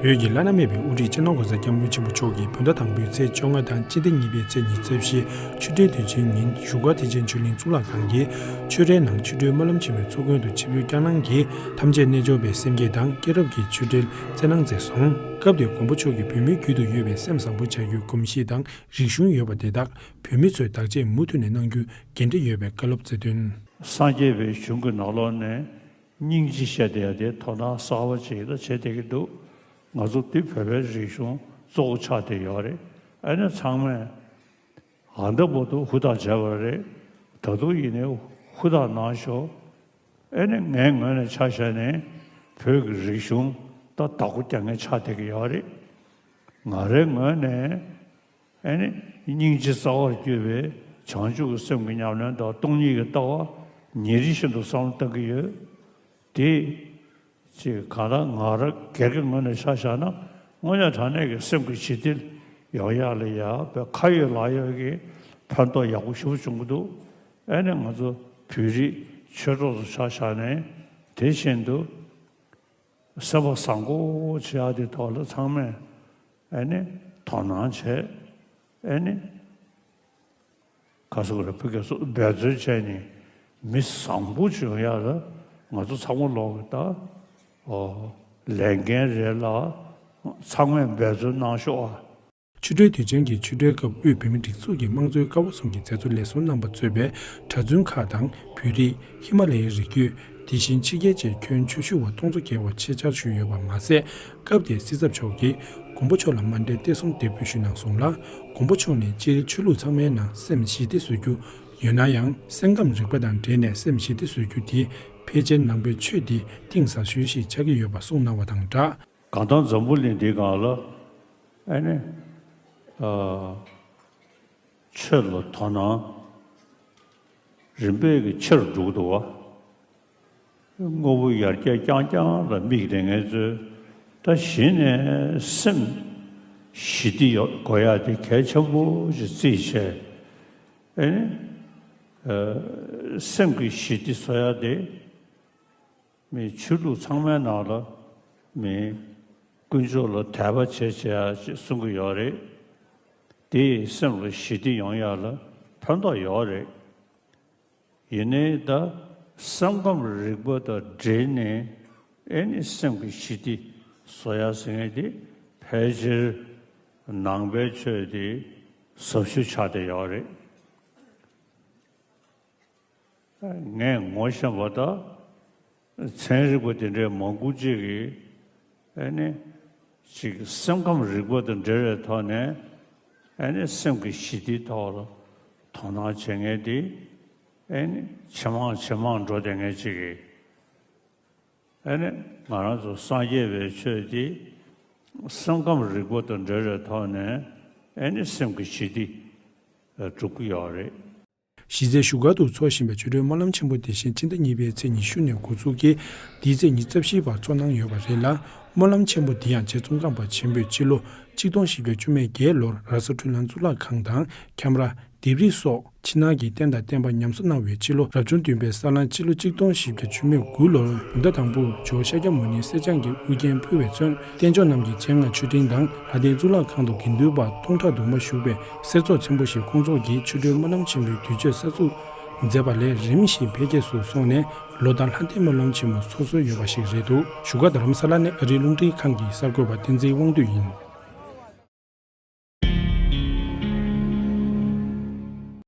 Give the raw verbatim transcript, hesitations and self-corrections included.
བོད་ཀྱི་བླ་ན་མེད་པའི་དབུ་ཁྲིད་སྤྱི་ནོར་༸གོང་ས་༸སྐྱབས་མགོན་ཆེན་པོ་མཆོག་གིས་བོད་ཟླ་དང་པོའི་ཚེས་བཅོ་ལྔ་དང་སྤྱི་ཟླ་གཉིས་པའི་ཚེས་ཉི་ཤུ་རྩ་བཞི་ཆོས་འབྲེལ་དུས་ཆེན་ཉིན་བཞུགས་སྒར་ཐེག་ཆེན་ཆོས་གླིང་གཙུག་ལག་ཁང་གི་ཆོས་གྲྭའི་ནང་ཆོས་གྲྭའི་སྨོན་ལམ་ཆེན་མོའི་ཚོགས་མགོན་དུ་ཆིབས་བསྒྱུར་བསྐྱངས་གནང་གིས་ཐམས་ཅད་རྣལ་འབྱོར་པའི་སེམས་བསྐྱེད་དང་སྐྱེས་རབས་ཀྱི་ཆོས་འབྲེལ་སྩལ་གནང་མཛད་སོང་། སྐབས་དེར་མགོན་པོ་མཆོག་གིས་བོད་མིའི་རྒྱུད་དུ་ཡོད་པའི་སེམས་བཟང་པོ་བྱ་རྒྱུའི་གོམས་གཤིས་དང་རིག་གཞུང་ཡོད་པ་དེ་དག་བོད་མི་ཚོས་བདག་གཅེས་མུ་མཐུད་ནས་གནང་རྒྱུ་འགན་འཁྲི་ཡོད་པའི་བཀའ་སློབ་སྩལ་དོན། སངས་རྒྱས་པའི་གཞུང་གི་ནང་ལོགས་ནས་སྙིང་རྗེ་བཤད་བསྡད་ཡ་དེ་དོ་སྣང་གསར་པ་ཅིག་ལ་བྱེད་བསྡད་ཀྱི་འདུག་ང་ཚོ་འདི་བོད་པའི་རིག་གཞུང་གཙོ་བོ་ཆགས་བསྡད་ཡོད་རེད། ཨ་ནི་ཚང་མས་ཨ་འདྲ་པོ་འདུག་ཧུར་ཐག་བྱས་པ་རེད། ད་དུང་ཡིན་ནའི་ཧུར་ཐག་གནང་ཤོག་ཨ་ནི་ངའི་ངོས་ནས་ཆ་བཞག་ནས་བོད་ཀྱི་རིག་གཞུང་ད་བདག་པོ་རྒྱག་མཁན་ཆགས་བསྡད་ཀྱི་ཡོད་རེད། ང་རའི་ངོས་ནས་ཨ་ནི་སྙིང་རྗེ་རྩ་བར་གྱུར་པའི་བྱང་ཆུབ་ཀྱི་སེམས་ཀྱི་ཉམས་ལེན་དང་སྟོང་ཉིད་ཀྱི་ལྟ་བ་ཉིན་རེ་བཞིན་དུ་བསམ་བློ་གཏང་གི་ཡོད། དེ་ཅིག་གང་ལྟར་ང་རང་སྒེར་གྱི་ངོས་ནས་ཆ་བཞག་ན་དངོས་གནས་དྲང་གནས་ཀྱི་སེམས་ཀྱི་ཞི་བདེ་ཡོང་ཡག་ལ་ཡ་བའི་ཁ་ཡོད་ལག་ཡོད་ཀྱི་ཕན་ཐོགས་ཡག་པོ་ཞེ་པོ་བྱུང་གི་འདུག་ཨ་ནི་ང་ཚོ་བོད་རིགས་ཆོས་གྲོགས་ཚོ་ཆ་བཞག་ནས་དེ་བཞིན་དུ་སེམས་པ་བཟང་པོ་བྱེད་ཡག་དེ་ཐོག་ལ་ཚང་མས་ཨ་ནི་དོ་སྣང་བྱས། ཨ་ནི་ག་ཟེར་དགོས་རེད། ཕ་གི་སོ་འབད་བརྩོན་བྱས་ནས་མི་བཟང་པོ་བྱུང་ཡག་ལ་ང་ཚོ་ཚང་མ་ལོག་གི་ད་ཨོ་ལས་འགན་རེད་ལ། ཚང་མས་འབད་བརྩོན་གནང་ཤོག་ཨ། ཆོས་འབྲེལ་དུས་ཆེན་གྱི་ཆོས་འབྲེལ་སྐབས་དབུས་བོད་མིའི་སྒྲིག་འཛུགས་ཀྱི་དམངས་གཙོའི་ཀ་བ་གསུམ་གྱི་མཛད་གཙོ་ལས་ཟུར་རྣམ་པ་གཙོས་པའི་གྲྭ་བཙུན་ཁག་དང་བོད་རིགས། ཧི་མ་ལ་ཡའི་རི་རྒྱུད། དེ་བཞིན་ཕྱི་རྒྱལ་བཅས་ཁྱོན་ཆོས་ཞུ་བ་སྟོང་ཚོ་བརྒལ་བ་ཆེད་བཅར་ཞུས་ཡོད་པ་མ་ཟད། སྐབས་དེར་སྲིད་ཚབ་མཆོག་གིས་མགོན་པོ་མཆོག་ལ་མཎྜལ་གཏེར་གསུམ་འདེགས་འབུལ་ཞུས་གནང་སོང་ལ། མགོན་པོ་མཆོག་ནས་སྤྱིར་ཆོས་ལུགས་ཚང་མའི་ནང་སེམས་ཞི་བདེ་བཟོ་རྒྱུ་ཡོད་ན་ཡང་སེམས་ཁམས་རིག་པ་དང་འབྲེལ་ནས་སེམས་ཞི་བདེ་བཟོ་རྒྱུ་དེ་ཕལ་ཆེར་ནང་པའི་ཆོས་འདི་གཏིང་ཟབ་ཤོས་ཤིག་ཆགས་ཀྱི་ཡོད་པ་གསུངས་གནང་བ་དང་སྦྲགས། གང་ལྟར་འཛམ་བུ་གླིང་འདིའི་སྒང་ལ་ཨ་ནི་ཨ་ཆོས་ལ་དོ་སྣང་རིམ་པས་ཀྱིས་ཆེ་རུ་འགྲོ་གི་འདུག་བ། དངོས་པོ་ཡར་རྒྱས་རྐྱང་རྐྱང་ལ་དམིགས་བསྡད་མཁན་ཚོས་ད་གཞི་ནས་སེམས་ཞི་བདེ་ཡོད་དགོས་ཡག་དེ་གལ་ཆེན་པོ་ཞིག་བརྩིས་བྱས། ཨ་ནི་ཨ་སེམས་ཀྱི་ཞི་བདེ་བཟོ་ཡག་དེ་མི་ཆོས་ལུགས་ཚང་མའི་ནང་ལ་མི་དཀོན་མཆོག་ལ་དད་པ་བྱེད་བྱེད་ཡག་ཅེས་གསུང་གི་ཡོད་རེད། དེ་ཡིས་སེམས་ལ་ཞི་བདེ་ཡོང་ཡག་ལ་ཕན་ཐོགས་ཡོད་རེད། ཡིན་ནའི་ད་སེམས་ཁམས་རིག་པ་དང་འབྲེལ་ནས་ཨེ་ནི་སེམས་ཀྱི་ཞི་བདེ་བཟོ་ཡག་ཟེར་མཁན་དེ་ཕལ་ཆེར་ནང་པའི་ཆོས་དེ་ཟབ་ཤོས་ཆགས་བསྡད་ཡོད་རེད། ངས་ངོ་ཤེས་པ་དང་ཚན་རིག་པ་དེ་འདྲའི་མང་པོ་ཅིག་གིས་ཨེ་ནི་ཅིག་སེམས་ཁམས་རིག་པ་དང་འབྲེལ་བའི་ཐོག་ནས་ཨེ་ནི་སེམས་ཀྱི་ཞི་བདེའི་ཐོག་ལ་དོ་སྣང་བྱེད་མཁན་དེ་ཨེ་ནི་ཇེ་མང་ཇེ་མང་འགྲོ་བསྡད་མཁན་ཅིག་གིས། ཨེ་ནི་ང་རང་ཚོ་སངས་རྒྱས་པའི་ཆོས་འདི་སེམས་ཁམས་རིག་པ་དང་འབྲེལ་བའི་ཐོག་ནས་ཨེ་ནི་སེམས་ཀྱི་ཞི་བདེ་སྒྲུབ་ཀྱི་ཡོད་རེད། གཞི་རྩའི་བཞུགས་སྒར་དུ་འཚོགས་བཞིན་པའི་ཆོས་འབྲེལ་སྨོན་ལམ་ཆེན་པོ་དེ་བཞིན་ཕྱི་ཟླ་གཉིས་པའི་ཚེས་ཉི་ཤུ་ནས་འགོ་འཛུགས་ཀྱིས་འདིའི་ཚེས་ཉི་ཤུ་རྩ་བཞིའི་བར་འཚོགས་གནང་ཡོད་པ་རེད་ལ། སྨོན་ལམ་ཆེན་པོ་འདི་ཡང་རྗེ་ཙོང་ཁ་པ་ཆེན་པོས་སྤྱི་ལོ་གཅིག་སྟོང་བཞི་བརྒྱ་བཅུ་མེད་བརྒྱད་ལོར་ར་ས་འཕྲུལ་སྣང་གཙུག་ལག་ཁང་དང་ཁྱམས་ར། ལྡེབས་རིས་སོགས་ཕྱི་ནང་གི་རྟེན་དང་བརྟེན་པ་ཉམས་གསོ་གནང་བའི་ཕྱི་ལོ་རབ་བྱུང་བདུན་པའི་ས་གླང་སྤྱི་ལོ་གཅིག་སྟོང་བཞི་བརྒྱ་བཅུ་མེད་དགུ་ལོར་བོད་ཟླ་དང་པོར་ཇོ་བོ་ཤཱཀྱ་མུ་ནེ་གསེར་སྦྱངས་ཀྱི་དབུ་རྒྱན་ཕུལ་བའི་ཚུན་བསྟན་སྐྱོང་རྣམས་ཀྱི་སྤྱན་སྔར་མཆོད་སྤྲིན་དང་ལྷ་ལྡན་གཙུག་ལག་ཁང་དུ་དགེ་འདུན་པ་སྟོང་ཕྲག་དུ་མ་བཞུགས་པའི་གསེར་ཚོགས་ཆེན་པོ་ཞིག་ཁོང་ཚོགས་ཀྱིས་ཆོས་འབྲེལ་སྨོན་ལམ་ཆེན་པོའི་དུས་མཆོད་གསར་འཛུགས་མཛད་པ་ལས་རིམ་བཞིན་འཕེལ་རྒྱས་སུ་སོང་ནས་ལོ་ལྟར་ལྷ་ལྡན་སྨོན་ལམ་ཆེན་མོ་འཚོགས་སྲོལ་ཡོད་པ་ཞིག་རེད་འདུག་བཞུགས་སྒར་རྡ་རམ་ས་ལ་ནས་ཨ་རིའི་རླུང་འཕྲིན་ཁང་གི་གསར་འགོད་པ་བསྟན་འཛིན་དབང་འདུས་ཡིན།